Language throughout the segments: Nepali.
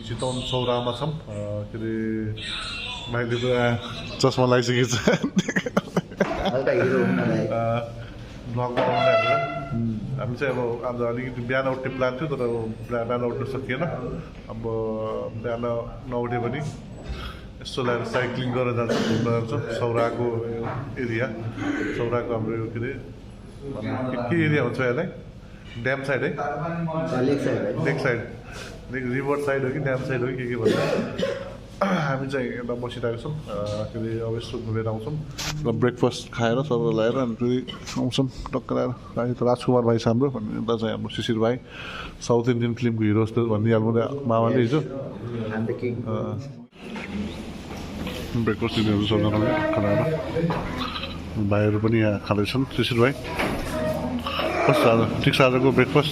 चितवन चौरामा छौँ के अरे मैले त चस्मा लगाइसकेको छ ब्लग बनाउने हामी चाहिँ अब आज अलिकति बिहान उठ्ने प्लान थियो तर बिहान उठ्न सकिएन अब बिहान नउठ्यो भने यसो लगाएर साइक्लिङ गरेर जान्छौँ घुम्न जान्छौँ सौराको एरिया सौराको हाम्रो यो के अरे के एरिया भन्छ यसलाई ड्याम साइड है लेक साइड रिभर साइड हो कि ड्याम साइड हो कि के भन्छ हामी चाहिँ यता बसिरहेको छौँ के अरे अब यस्तो घुमेर आउँछौँ र ब्रेकफास्ट खाएर सबै लगाएर अनि फेरि आउँछौँ टक्क लगाएर राजकुमार भाइ छ हाम्रो भन्ने यता चाहिँ हाम्रो शिशिर भाइ साउथ इन्डियन फिल्मको हिरो जस्तो भनिहाल्नु मामाले हिजो ब्रेकफास्ट दिनेहरू सबजनाले खानाहरू भाइहरू पनि यहाँ खाँदैछन् शिशिर भाइ कस्तो आज ठिक छ आजको ब्रेकफास्ट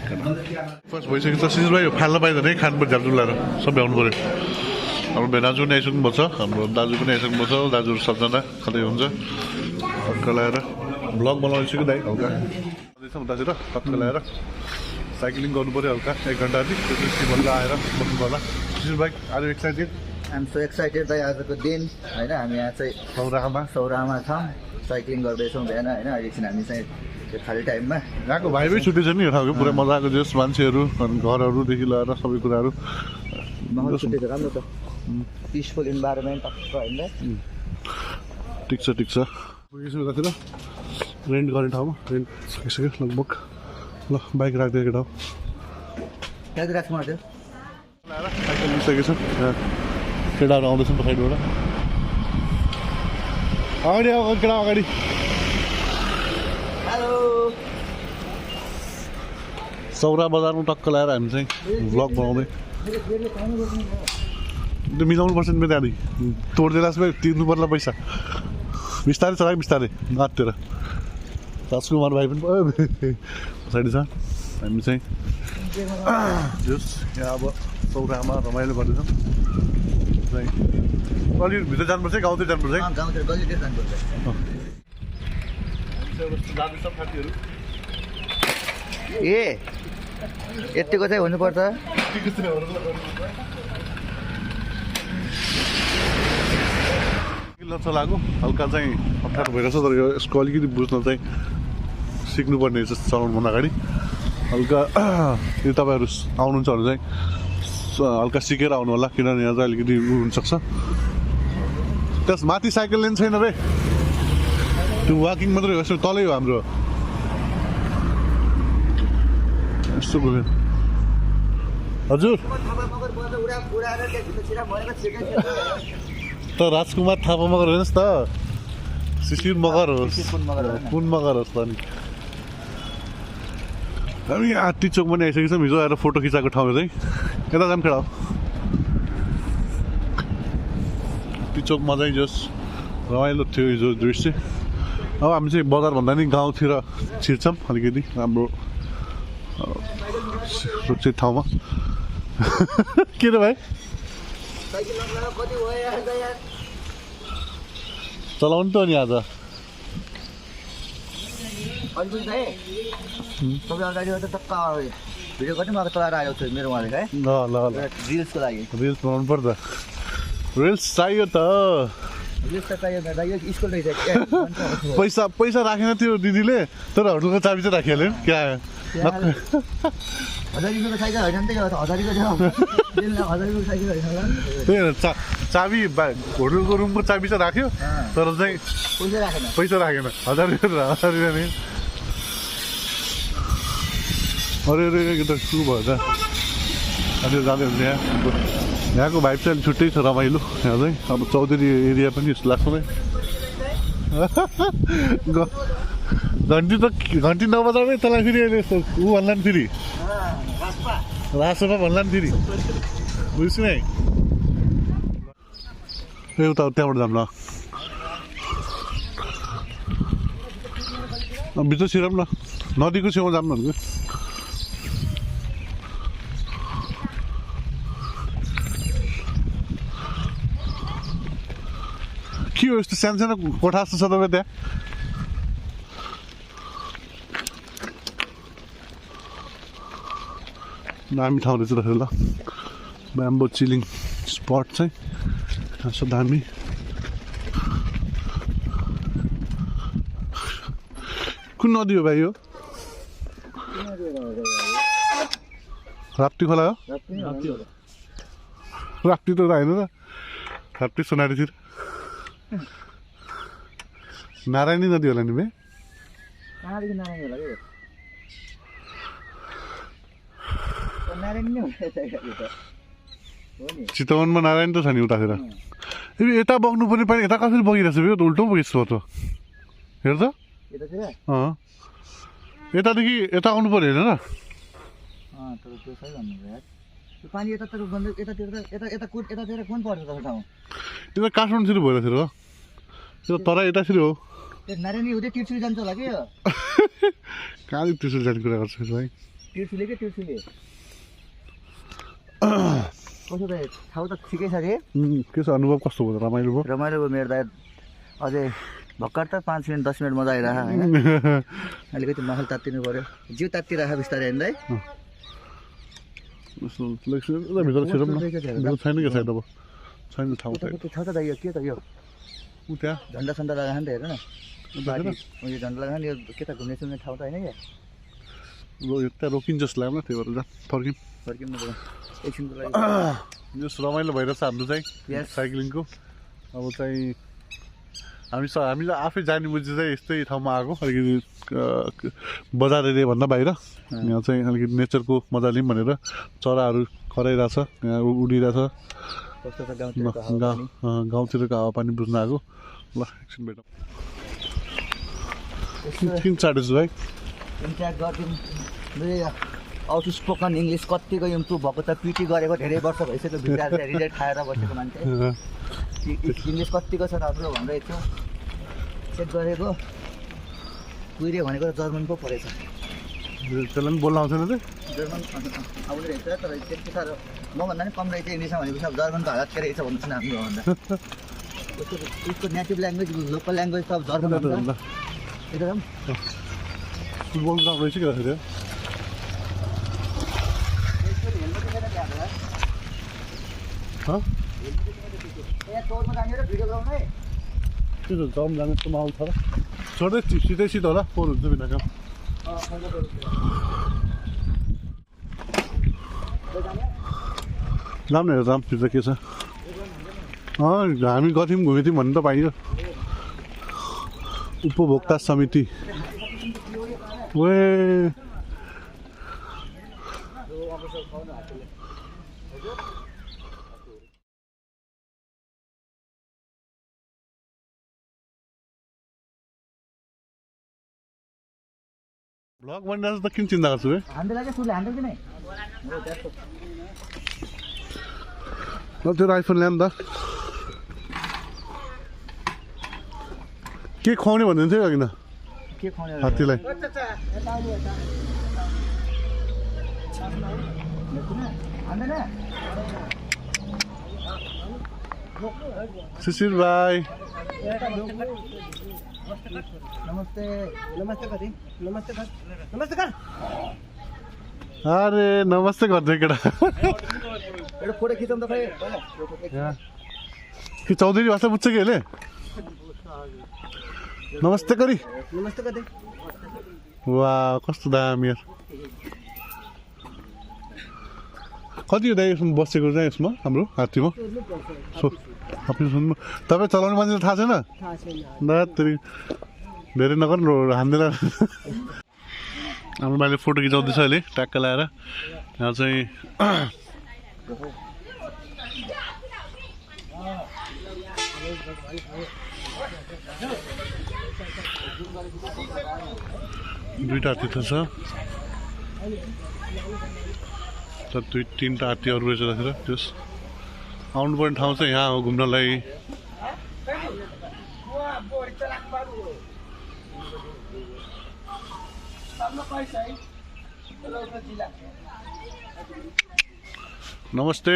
ब्रेकफास्ट भइसक्यो त शिशिर भाइ फाल्न पाइँदैन है खानु पर्छ झापझुप लगाएर सब भ्याउनु पऱ्यो हाम्रो दाजु पनि आइसक्नु भएको छ हाम्रो दाजु पनि आइसक्नु भएको छ दाजुहरू सबजना खाँदै हुन्छ हल्का लगाएर भ्लग बनाउँदैछु कि दाइ हल्का खाँदैछौँ दाजु र हल्का लगाएर साइक्लिङ गर्नु पऱ्यो हल्का 1 घन्टा जति त्यसपछि बल्ल आएर बस्नु पर्ला शिशिर भाइ आज एक्साइटेड आइएम सो एक्साइटेड दाइ आजको दिन होइन हामी यहाँ चाहिँ सौरामा छौँ साइक्लिङ गर्दैछौँ बिहान होइन एकछिन हामी चाहिँ त्यो खाली टाइममा यहाँको भाइबै छुट्टी छ नि यो ठाउँको पुरा मजा आएको जस मान्छेहरू अनि घरहरूदेखि लिएर सबै कुराहरू माहौल छुट्टी छ राम्रो छ पिसफुल इन्भाइरोमेन्ट होइन ठिक छ पुगिसक्यो कति र रेन्ट गर्ने ठाउँमा रेन्ट सकिसक्यो लगभग ल बाइक राखिदियो केटा त्यहाँ राख्नु पर्छ साइकल लिइसकेको छ केटाहरू आउँदैछन् साइडबाट अगाडि आऊ केटा अगाडि हेलो सौरा बजारमा टक्क लगाएर हामी चाहिँ भ्लग बनाउँदै त्यो मिलाउनु पर्छ नि त्यहाँदेखि तोडिदिएलास् भाइ तिर्नु पर्ला पैसा बिस्तारै चलायो बिस्तारै नातेर राजकुमार भाइ पनि पछाडि छ हामी चाहिँ जस यहाँ अब सौरामा रमाइलो गर्दैछौँ अलिक भित्र जानुपर्छ है गाउँतिर जानुपर्छ है साथीहरू ए यतिको चाहिँ हुनुपर्छ चलाएको हल्का चाहिँ अप्ठ्यारो भइरहेछ तर यसको अलिकति बुझ्न चाहिँ सिक्नुपर्ने रहेछ चलाउनुभन्दा अगाडि हल्का यो तपाईँहरू आउनुहुन्छ भने चाहिँ हल्का सिकेर आउनु होला किनभने यहाँ चाहिँ अलिकति हुनसक्छ त्यस माथि साइकल लेन छैन रे त्यो वाकिङ मात्रै हो तलै हो हाम्रो यस्तो गयो हजुर त राजकुमार थापा मगर हेर्नुहोस् त शिशिर मगर होस् कुन मगर होस् त नि हामी यहाँ टिचोक पनि आइसकेको छौँ हिजो आएर फोटो खिचाएको ठाउँ चाहिँ यता जाम खेडा टिचोकमा चाहिँ जस रमाइलो थियो हिजो दृश्य अब हामी चाहिँ बजारभन्दा नि गाउँतिर छिर्छौँ अलिकति हाम्रो सुरक्षित ठाउँमा के रे भाइ चलाउनु त नि आज भिडियो कति मलाई चलाएर आएको छु मेरो उहाँले है ल रिल्सको लागि रिल्स बनाउनु पर्छ रिल्स चाहियो त पैसा राखेन थियो दिदीले तर होटलको चाबी चाहिँ राखिहाल्यो क्या चाबी होटलको रुमको चाबी चाहिँ राख्यो तर चाहिँ पैसा राखेन 1000 रुपियाँ नि अरे यो त के भयो त अनि जाँदै हुन्छ यहाँको भाइब चाहिँ छुट्टै छ रमाइलो यहाँ चाहिँ अब चौधरी एरिया पनि यस्तो लाग्छ नै घन्टी नबजाउने तँलाई फेरि अहिले यस्तो ऊ भन्ला नि फेरि रासोमा भन्ला नि फेरि बुझ्छु नि उता त्यहाँबाट जाऊँ न भित्र छिरौँ न नदीको छेउमा जाऊँ भनेको के हो यस्तो सानो सानो कोठा जस्तो छ तपाईँ त्यहाँ दामी ठाउँ रहेछ ल ब्याम्बो चिलिङ स्पट चाहिँ खास दामी कुन नदी हो भाइ यो राप्ती खोला हो राप्ती त होइन त राप्ती सोनारीतिर नारायणी नदी होला नि भाइ कहाँदेखि नारायणी होला कि नारायणी नै हुन्छ चितवनमा नारायण त छ नि उतातिर यता बग्नु पर्ने पानी यता कसरी बगिरहेछ यो त उल्टो बगिरहेछ त हेर त यतादेखि यता आउनु पर्यो हेर न पानी यतातिर यतातिर कुन पर्छ त ठाउँ त्यो त काठमाडौँतिर भइरहेको थियो त्यो तर यतातिर हो नारायणी हुँदै तिर्सुली जान्छ होला कि कहाँदेखि तिर्सुली जाने कुरा गर्छ भाइ तिर्सुली कसो त ठाउँ त ठिकै छ कि के छ अनुभव कस्तो भयो रमाइलो भयो मेरो दाइ अझै भर्खर त 5 मिनट 10 मिनट मजा आइरह होइन अलिकति महल तात्तिनु पर्यो जिउ तात्तिरह बिस्तारै होइन दाइ छैन क्या छैन अब छैन ठाउँ छ त दाइ यो के त यो त्यहाँ झन्डा सन्डा लगाएको नि त हेर न यो झन्डा लगाएको नि यो के त घुम्ने सुन्ने ठाउँ त होइन क्या त्यहाँ रोकिन्छ जस्तो लाग्यो त्यही भएर फर्किउँ फर्किनु एकछिनको लागि जस रमाइलो भइरहेछ हाम्रो चाहिँ साइक्लिङको अब चाहिँ हामीले आफै जाने बुझ्ने चाहिँ यस्तै ठाउँमा आएको अलिकति बजार एरियाभन्दा बाहिर यहाँ चाहिँ अलिकति नेचरको मजा लिउँ भनेर चराहरू कराइरहेछ यहाँ उडिरहेछ गाउँतिरको हावापानी बुझ्न आएको ल एकछिन भेटौँ किन चाटेछु भाइ आउट स्पोकन इङ्ग्लिस कतिको इम्प्रुभ भएको त पिटी गरेको धेरै वर्ष भइसक्यो भित्र रिजल्ट खाएर बसेको मान्छे इङ्ग्लिस कतिको छ राम्रो भन्दै थियो चेक गरेको कुहिरे भनेको त जर्मन पो परेछ त्यसलाई पनि बोल्न आउँथेन त जर्मन आउने रहेछ तर त्यति साह्रो मभन्दा पनि कम रहेछ इङ्ग्लिसमा भनेपछि अब जर्मनको हालत के रहेछ भन्नुहोस् न आफ्नो भन्दा उसको नेटिभ ल्याङ्ग्वेज लोकल ल्याङ्ग्वेज त अब जर्मन एकदम फुटबल ग्राउन्ड रहेछ क्या फेरि त्यो त जाउँ जाने जस्तो माहौल छ र छोड्दै सिधै होला फोहोर हुन्छ बिना काम जाऊँ न हेर जाऊँ त्यो त के छ हामी गथ्यौँ घुमेको थियौँ भन्नु त पाइयो उपभोक्ता समिति वे ब्लग बनिरहेको त किन चिन्ता गर्छु है त्यो आइफोन ल्याउँ त के खुवाउने भन्दै थियो किन हात्तीलाई शिशिर भाइ नमस्ते नमस्ते कति नमस्ते नमस्ते अरे नमस्ते गर्दै केटा एउटा फोटो खिचौँ त खै कि चौधरी भाषा बुझ्छ कि अहिले नमस्ते करी नमस्ते कति वा कस्तो दामी यार कति हो दाइ यसमा बसेको चाहिँ यसमा हाम्रो हात्तीमा तपाईँ चलाउने मान्छे थाहा छैन धेरै नगर्नु हान्दैन हाम्रो माइले फोटो खिचाउँदैछ अहिले ट्याक्क लगाएर यहाँ चाहिँ दुईवटा हात्ती छ दुई तिनवटा हात्तीहरू रहेछ त्यतिर त्यस आउनुपर्ने ठाउँ चाहिँ यहाँ हो घुम्नलाई नमस्ते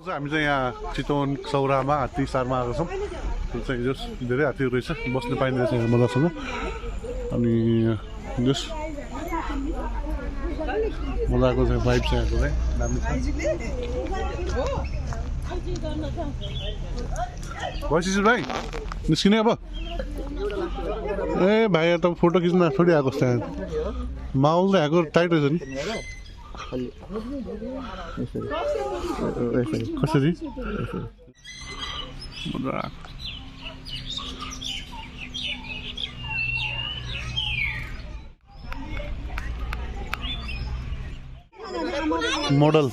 हामी चाहिँ यहाँ चितवन सौरामा हात्ती सारमा आएको छौँ चाहिँ जस धेरै हात्तीहरू रहेछ बस्नु पाइने रहेछ यहाँ मजासँग अनि जस मजाको चाहिँ भाइब छ यहाँको चाहिँ दामी छ भइसक्यो भाइ निस्किने अब ए भाइ त फोटो खिच्न थोरै आएको जस्तो माहौल त यहाँको टाइट रहेछ नि कसरी मोडल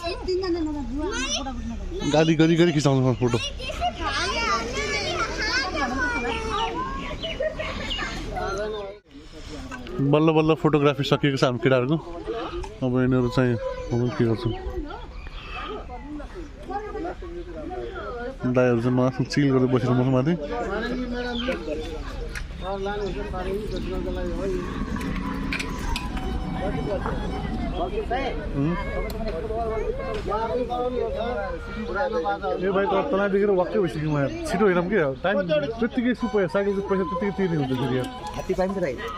गाली गरी गरी खिचाउँछ फोटो बल्ल बल्ल फोटोग्राफी सकिएको छ हाम्रो केटाहरूको अब यिनीहरू चाहिँ के गर्छन् दाइहरू चाहिँ मलाई चिल गरेर बसेर मसँग माथि ए भाइ तँलाई देखेर वाक्कै भइसक्यो म छिटो हेरौँ कि टाइम त्यत्तिकै साइकलको पैसा त्यत्तिकै तिर्ने हुन्छ फेरि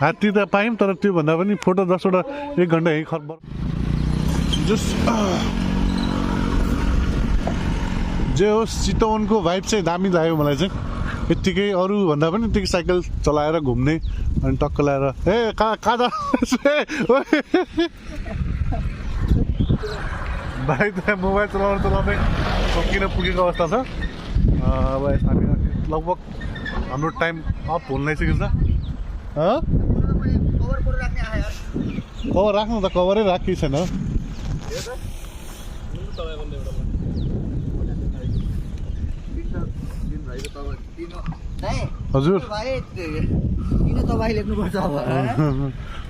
हात्ती त पायौँ तर त्योभन्दा पनि फोटो 10वटा 1 घन्टा यहीँ खर्ब जस जे होस् चितवनको भाइब चाहिँ दामी लाग्यो मलाई चाहिँ यत्तिकै अरूभन्दा पनि यत्तिकै साइकल चलाएर घुम्ने अनि टक्क ल्याएर ए कहाँ जा भाइ त मोबाइल चलाउँदै सकिन पुगेको अवस्था छ अब हामी लगभग हाम्रो टाइम अफ हुन लागिसकेको छ कभर राख्नु त कभरै राखेको छैन हजुर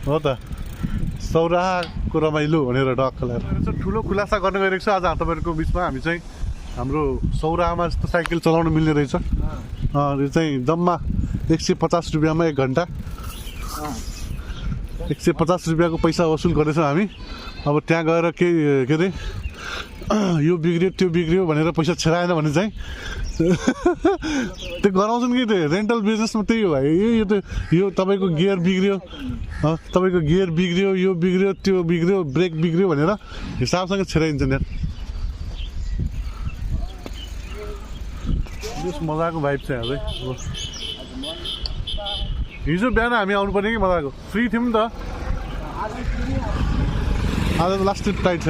हो त सौराहाको रमाइलो भनेर डक्क ल्याएर ठुलो खुलासा गर्न गइरहेको छ आज तपाईँहरूको बिचमा हामी चाहिँ हाम्रो सौराहामा जस्तो साइकल चलाउन मिल्ने रहेछ यो चाहिँ जम्मा 150 रुपियाँमा 1 घन्टा 150 रुपियाँको पैसा वसुल गर्दैछौँ हामी अब त्यहाँ गएर के अरे यो बिग्रियो त्यो बिग्रियो भनेर पैसा छेराएन भने चाहिँ त्यो गराउँछन् कि त्यो रेन्टल बिजनेसमा त्यही हो भाइ यो तपाईँको गियर बिग्रियो यो बिग्रियो त्यो बिग्रियो ब्रेक बिग्रियो भनेर हिसाबसँग छेराइन्छ नि मजाको भाइब छ यहाँ चाहिँ हिजो बिहान हामी आउनु पर्ने कि मजाको फ्री थियौँ नि त आज त लास्ट ट्रिप टाइट छ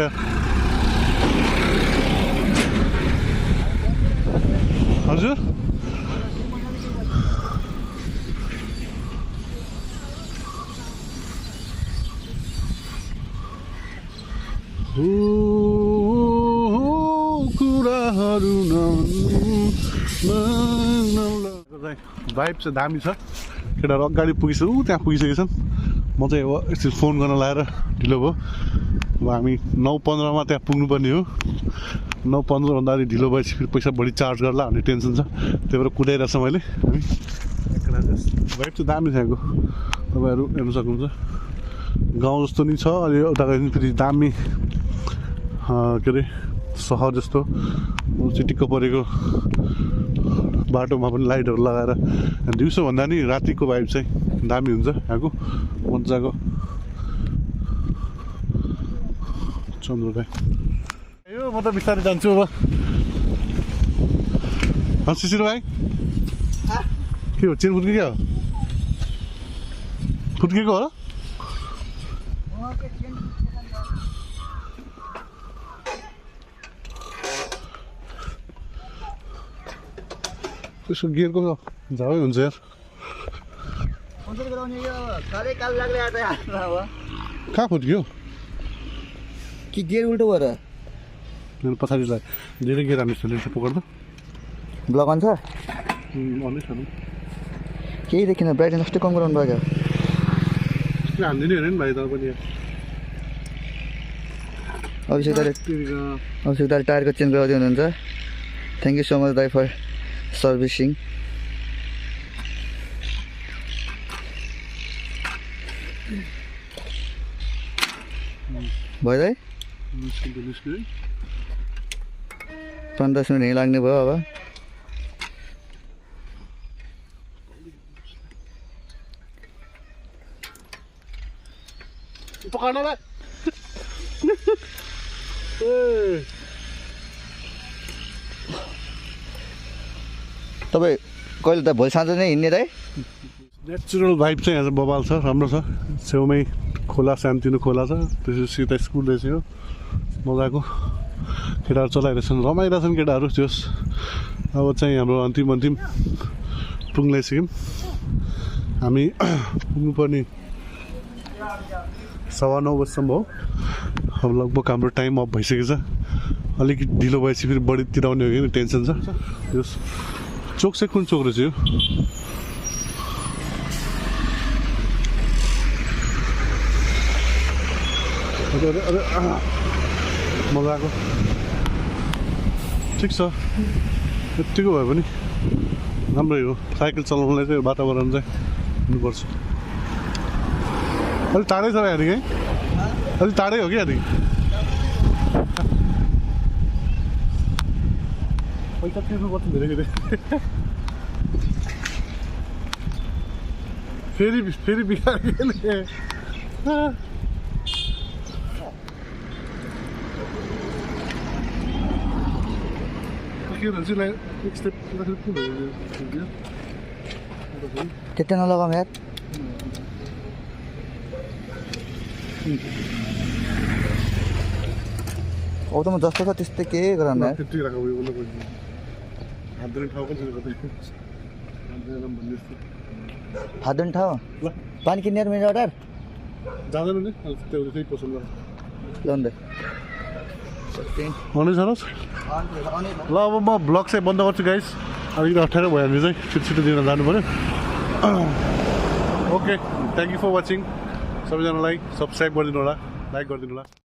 हजुर कुराहरू भाइब चाहिँ दामी छ केटाहरू अगाडि पुगिसक्यो त्यहाँ पुगिसकेछन् म चाहिँ अब यसरी फोन गर्न लगाएर ढिलो भयो अब हामी 9:15मा त्यहाँ पुग्नुपर्ने हो 9:15 भन्दा अलिक ढिलो भएपछि फेरि पैसा बढी चार्ज गर्ला भन्ने टेन्सन छ त्यही भएर कुदाइरहेको छ मैले हामी भाइब चाहिँ दामी छ यहाँको तपाईँहरू हेर्नु सक्नुहुन्छ गाउँ जस्तो नि छ अलि उता गयो भने फेरि दामी के अरे सहर जस्तो चिटिक्क परेको बाटोमा पनि लाइटहरू लगाएर दिउँसो भन्दा नि रातिको भाइब चाहिँ दामी हुन्छ यहाँको मजाको चन्द्र भाइ यो म त बिस्तारै जान्छु अब शिशिर भाइ के हो चेन फुत्के क्या हो फुत्केको हो त्यसको गियरको झावै हुन्छ यार कहाँ फुत्क्यो कि गियर उल्टो भएर मेरो पछाडिलाई धेरै गियर हाल्नु छ पक्र्दा ब्लक अन छ अन्नै छ केही देखिन ब्राइटनेस कस्तो कम गराउनु भयो क्या हान्दिनु हेऱ्यो नि भाइ तपाईँ पनि अभिषेक दाले टायरको चेन्ज गराउँदै हुनुहुन्छ थ्याङ्क यू सो मच दाइ फर सर्भिसिङ भयो दाइ 5-10 मिनट यहीँ लाग्ने भयो अब पकाउनलाई तपाईँ कहिले त भोलि साँझ नै हिँड्ने दाइ नेचुरल भाइब चाहिँ यहाँ चाहिँ बबाल छ राम्रो छ छेउमै खोला सानोतिनो खोला छ त्यसपछि सिधा स्कुल रहेछ यो मजाको केटाहरू चलाइरहेछन् रमाइरहेछन् केटाहरू त्यस अब चाहिँ हाम्रो अन्तिम पुग्दैछौँ हामी पुग्नुपर्ने 9:15 बजीसम्म हो अब लगभग हाम्रो टाइम अफ भइसकेको छ अलिकति ढिलो भएपछि फेरि बढीतिर आउने हो कि टेन्सन छ यो चोक चाहिँ कुन चोक रहेछ यो मजाको ठिक छ यत्तिको भए पनि राम्रै हो साइकल चलाउनलाई चाहिँ वातावरण चाहिँ हुनुपर्छ अलिक टाढै छ यहाँदेखि है अलिक टाढै हो कि यहाँदेखि पैसा तिर्नुपर्छ धेरै फेरि बिगार्यो के भन्छ एक स्टेप त्यति नलगाउँ यार अब त म जस्तो छ त्यस्तै के गराउनु यार हात धुने ठाउँ पानी किन्ने मेरो अर्डर जाँदैन नि त्यही पसन्द ल्याउनु आउने छ ल अब म ब्लग चाहिँ बन्द गर्छु गाइस अलिकति अप्ठ्यारो भयो भने चाहिँ छिटो दिन जानु पऱ्यो okay thank you for watching सबैजनालाई सब्सक्राइब गरिदिनु होला लाइक गरिदिनु होला